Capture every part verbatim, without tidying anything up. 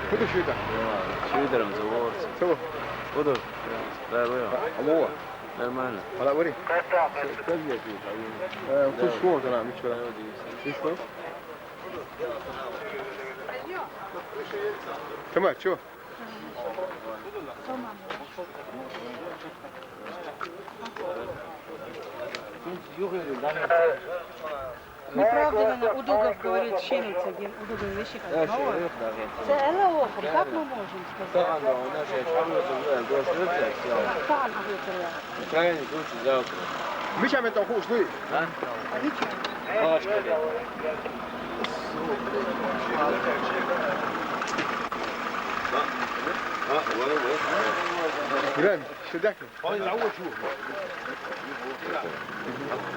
Куда сюда? Сюда, завод. Что? Куда? Да, да. Алло. Нормально. Алло, говори. Э, куда сюда? Э, куда сюда? Куда сюда? Тамар, чё? Неправда, наверное, Удугов говорит, щенится, ген-, Удугов вещи как нового. Це Елла Охум, как мы можем сказать? Там, а это я. Правильно, лучше завтра. Мы сейчас это ушли. А? А вы чё? Палочка, блядь. Глянь, сюда.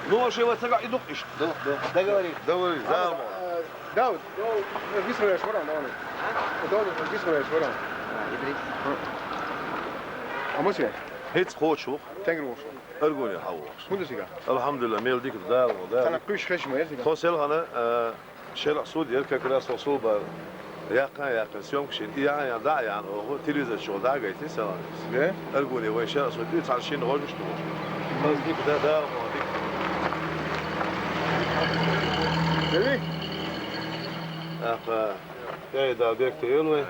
Ну, а что, вот так и духнешь? Да, да. Договорились. Договорились, да. Э, да, вот, ну, висмаешь, варан, да, вон. Да, вот, висмаешь, варан. А мы все? Хец хочух. Тенгри вошух. Аргуни хавух. Кунда сига? Алхамдулилла, мел дик, да, да. Тана куш хеш ма, сига. Тон сел хана, э, шерах суд, ер как раз хосул бар. Якъан, якъан, съёмкашин. И я, я, да, я, ну, телевизор чё, да, гайти, салам. Да? Аргуни, вай шерах суд, и цар шин гожуш ту. Хас дик, да, да, о, дик. Гели? Аха. Я, да, бек, ты, вай.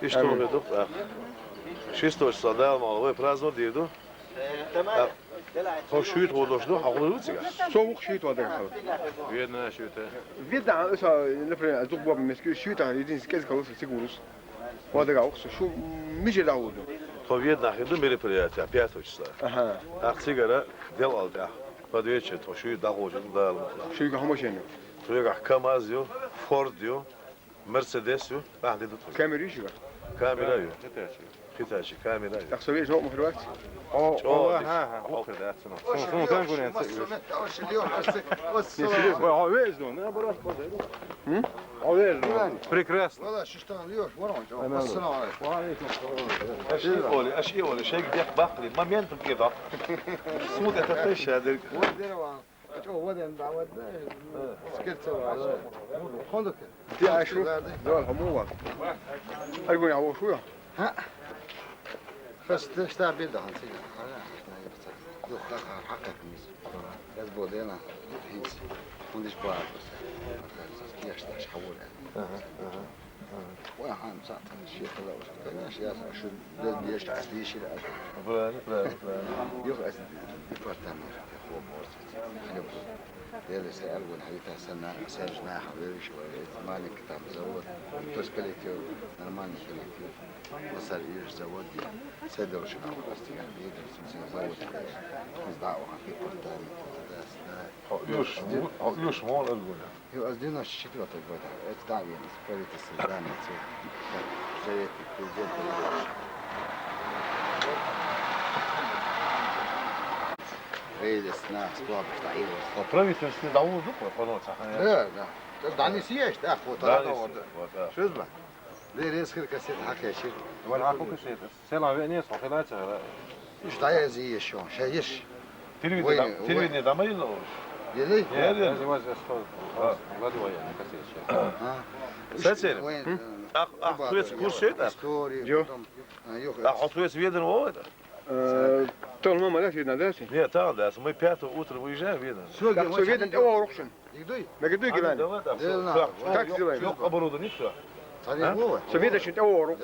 Ишто, амин. Ведух, ах. Шестой числа, да, мало, вай праздник, деду. Со шуйт водошну, хагулу цига. Со ух шуйт вода хал. Видно, шуйт. Видно, а, со, например, а дух баб мески шуйт, а, единственный скез колоса сигурус. Вода га ух, шу мижи да воду. То видно, хиду мероприятие, пятого числа. Ага. А цигара дел алда. Под вечер, то шуйт да гожу, да. Шуйга хамашен. Шуйга КамАЗ ю, Форд ю. Мерседес ю, а, деду. Камера ю шуга? Камера ю. Хитачи. Хитачи, камера ю. Так, совет жёг мухрват? О, о, ха, ха, о, хитачи, ну. Сун, сун, конкуренция. Ой, а везде, ну, я бы раз подойду. М? А везде, ну. Прекрасно. Вала, что там, Лёш, ворон, ассалам алейкум. Ва алейкум ассалам. Аши оли, аши оли, шейх дек бакли, моментум кеда. Смут это ты щадыр. Вот дерево. Чё, вот он, да, вот, да. Скерцева. Хондук. Ти ашу? Да, да. Да, хамува. Аргуни, а вот что? Ха? Хас, ты что, беда, ханси? Ха, я, что я писал. Ё, ха, ха, ха, как мисс. Я с Бодена, хинс. Он здесь плавает просто. Кеш, да, шхавуля. Ага, ага. Ой, хан, сатан, шеф, да, конечно, я шу, да, я щас, я щас. Правильно, правильно, правильно. Юг, а, департамент, я хлоп, может, хлеб. Дели се аргун, хавита сана, сержна, хавери, шо, маленький там завод, то есть коллектив, нормальный коллектив. Масар иш завод, я. Седел шо, просто я видел, завод. Сдал, департамент, да, да. Юш, юш, мол аргуня. Ё, а с девяносто четвёртого года. Это там я, с правительства здания, всё. Так, советник, президент. Рейдес на склад стоит. А правительство давно зуб по ноцах, а? Да, да. Да, здание съесть, да, вот, да, да, вот. Что ж, да. Ле резкер кассет, хак я щит. Валя, а сколько сетес? Села ве не слухилаца. Ишта я зи ещё, ща еш. Телевидение, телевидение там и лош. Ели? Нет, нет. Я зи ваз сто. Лади вая, не касече. А. Сацер. Ах, ах, курс, курс это? Историю, потом, а, ах, ответ веден вот это. Э, то мама да, видно, да? Нет, там, да, мы пятого утра выезжаем, видно. Всё, так, всё видно, о, рухшин. Мегадуй гилан. Как сделаем? Ёк оборудование, всё. Совет очень теору.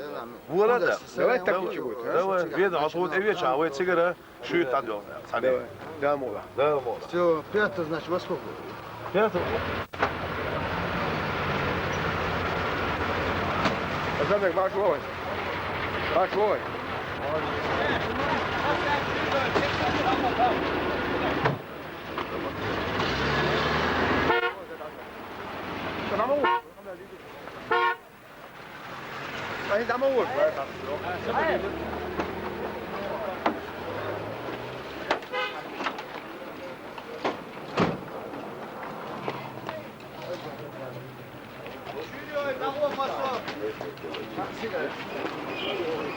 Була да. Давай так ничего. Давай, веда, а вот и вечер, а вот сигара, шует там дёл. Давай. Да, мола. Да, мола. Всё, пятого, значит, во сколько? Пятого. Азамбек, марш ловай. Марш ловай.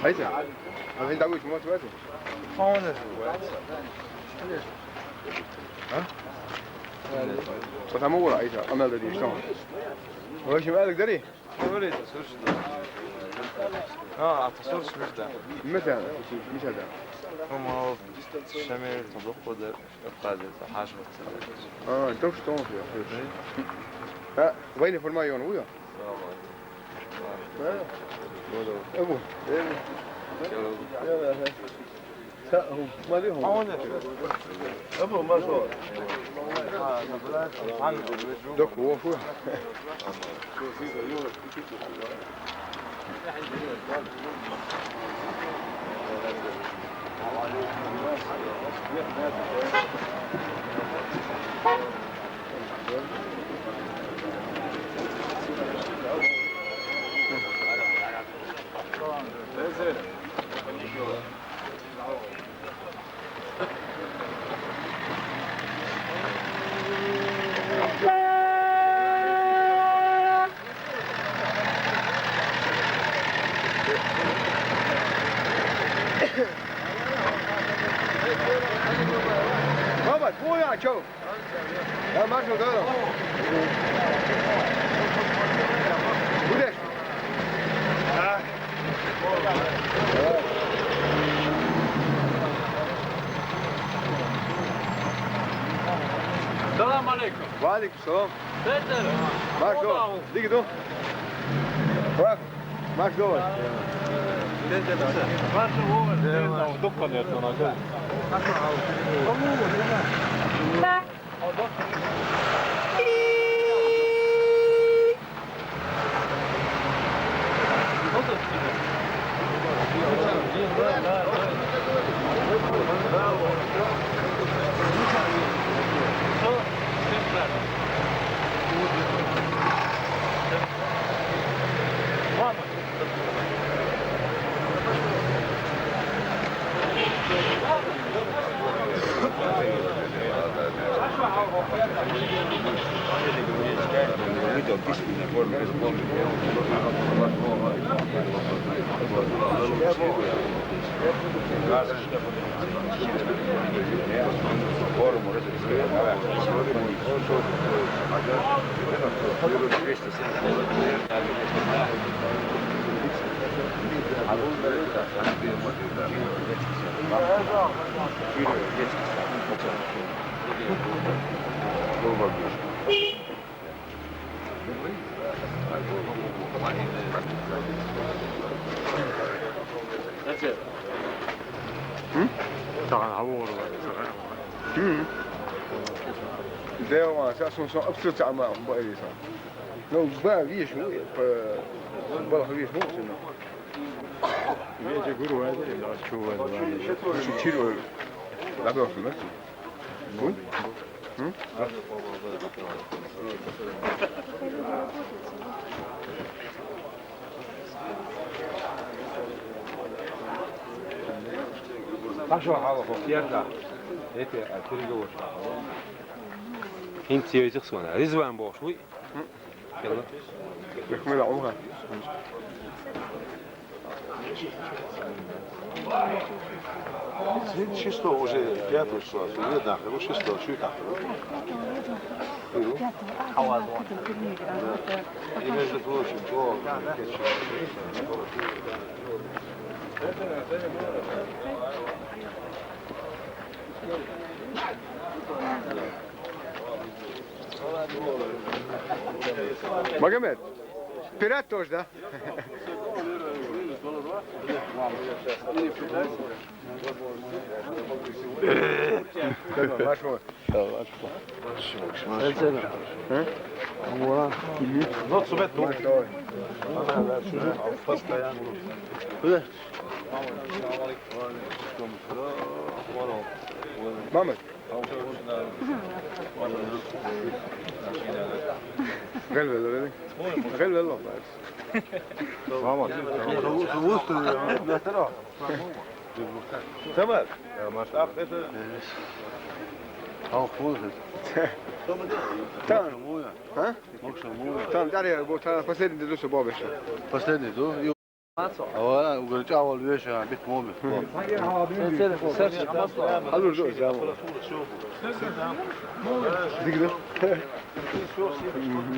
Haydi. Abi, da bu kim oturuyor? ها؟ Потому что это أنا الذي يشتغل. واش مالك دري؟ وليت صرت. اه، تصرت مش ده. متى؟ متى ده؟ هم هو الشمال تبقوا ده. القادم حاجة. اه، انت وش تون فيها؟ ها، وين فرمايون ويا؟ السلام عليكم. ابو. يلا. ما ليهم. ابو ما شو. دوك هو فوق. بابا، مو يا شو. يا ما شو ده. وليش؟ السلام عليكم. وعليكم السلام. Peter. Maš dobro. Digi do. Maš dobro. Dok kad je to na. Deo, ça, son, son, absolument, ça, ma, ma, ça. Non, bah, oui, je, euh, bah, oui, je, c'est non. Видите, гуру, это, да, чего, это, да. Чего, это? Да, да, да. М? Пошёл, Алла, вот, я да. Эти, а, переговорщик. Хинт съездил, смотри. Ризван Бош, уй. М. Келла. Бехмела, умга. Сегодня шестого, уже пятого числа, сегодня нахер, ну, шестого, чё так? Пятого, а, да, да, да, да. И, между прочим, то, Магомед, пират тоже, да? Хорошо, хорошо. Хорошо. А? Вот сюда, ну. Постоянно. Куда? Мама. Гел вело, гел вело. Мама. Tamam. Tamam. Tamam. Tamam, dare, bo, ta последний до субо веша. Последний до? Ora, u gurča vol više, bit mobil. Hazır, hazır. Digre.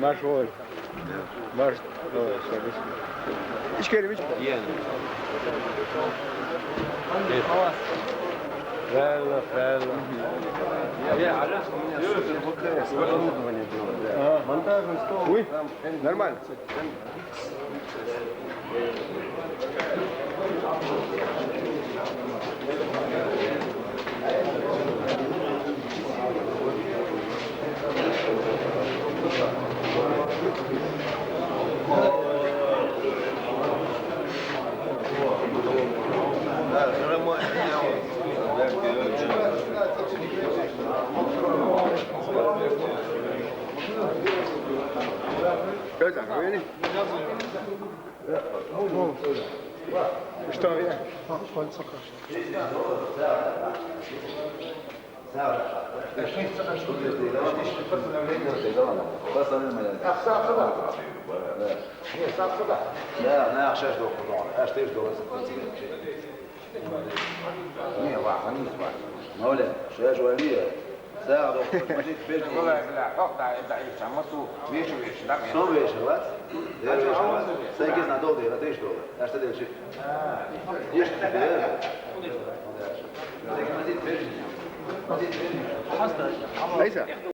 Marš, oj. Marš. Oj, sorry. Hiç kelime hiç. Правильно, правильно. Монтажный стол. Oui, normal. Gözler, öyle. Что я? Ne yaxşı iş dokuz on. Her şey dokuz. Ne var, ne var? Ne öyle? Şey, şöyle diye. Sağa dokuz. Beş. Kolay bile. Çok da, da insan mı su? Beş, beş, da. Son beş var. Beş var. Sekiz ne doldu ya? Beş doldu. Her şey değişik. Hiç değil. Sekiz, beş. Neyse.